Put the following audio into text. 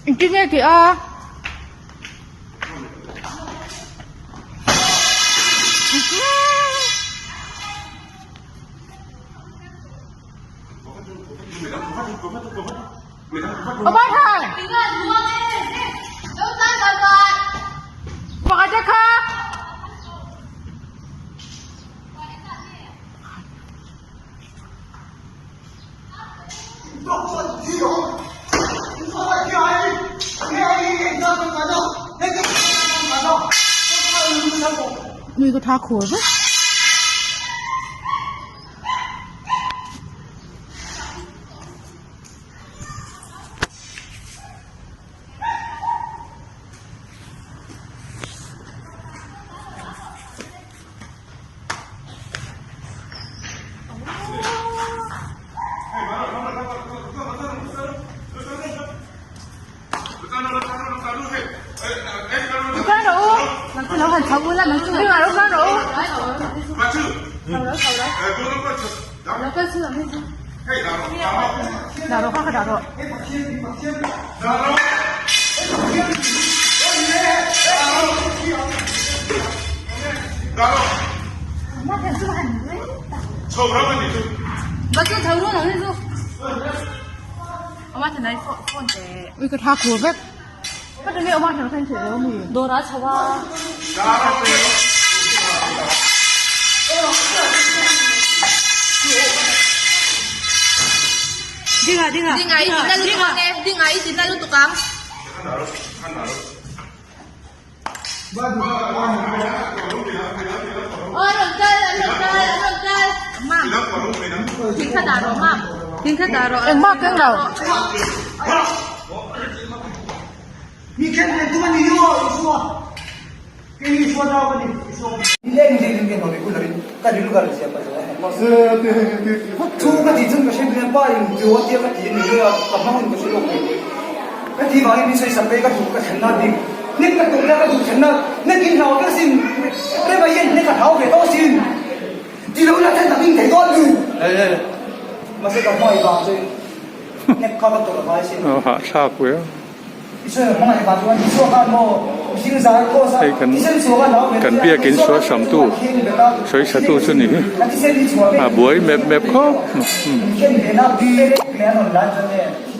Engtin nge tih a? Pakhat kha. Nui ka tha khur vek. Ui ka tha khur vek. Engmah keng lo. Hahthlak ve a. Hei kan kan biakin sual samtu sawi satu chu ni hi a buai mep mep khawp mai.